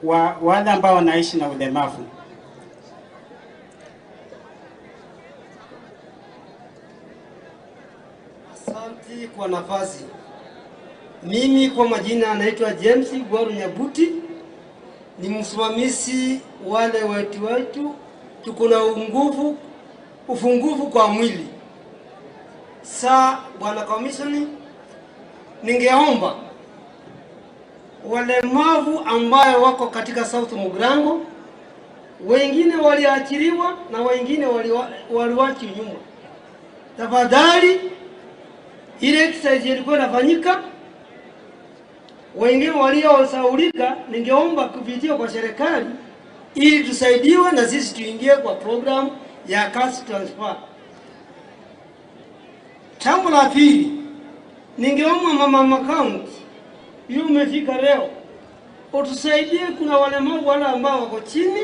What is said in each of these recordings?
Wa wale ambao wanaishi na ulemavu. Asante kwa nafasi. Mimi kwa majina naitwa James Gwaru Nyabuti, ni msimamizi wale wetu tuko na nguvu ufungufu kwa mwili. Saa bwana commissioner, ningeomba walemavu ambayo wako katika South Mugirango, wengine waliachiliwa na wengine waliwachwa nyuma, tafadhali ile exercise ilikuwa inafanyika, wengine waliosaulika, ningeomba kupitia kwa serikali ili tusaidiwe na sisi tuingie kwa program ya cash transfer. Jambo la pili, ningeomba mama county, yu umefika leo, utusaidie. Kuna walemavu wale ambao wako chini,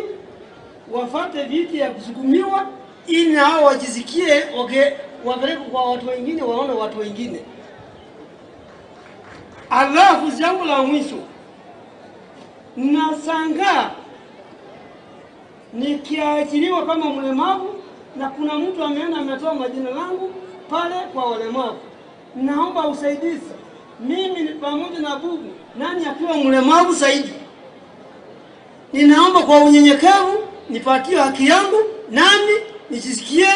wafate viti ya kusukumiwa ili nao wajisikie okay, wapeleke kwa watu wengine, waone watu wengine. Alafu jambo la mwisho, nashangaa nikiachiliwa kama mlemavu na kuna mtu ameenda ametoa majina langu pale kwa walemavu. Naomba usaidizi, mimi ni pamoja na bubu, nani akiwa mlemavu zaidi? Ninaomba kwa unyenyekevu nipatie haki yangu, nami nijisikie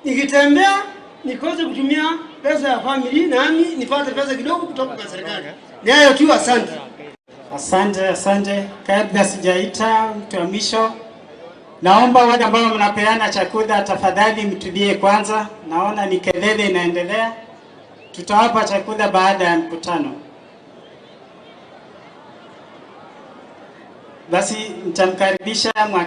nikitembea nikose kutumia pesa ya family, nami nipate pesa kidogo kutoka kwa serikali. Ni hayo tu, asante. Asante, asante. Kabla sijaita mtu wa mwisho, naomba wale ambao mnapeana chakula tafadhali mtulie kwanza. Naona ni kelele inaendelea. Tutawapa chakula baada ya mkutano. Basi nitamkaribisha.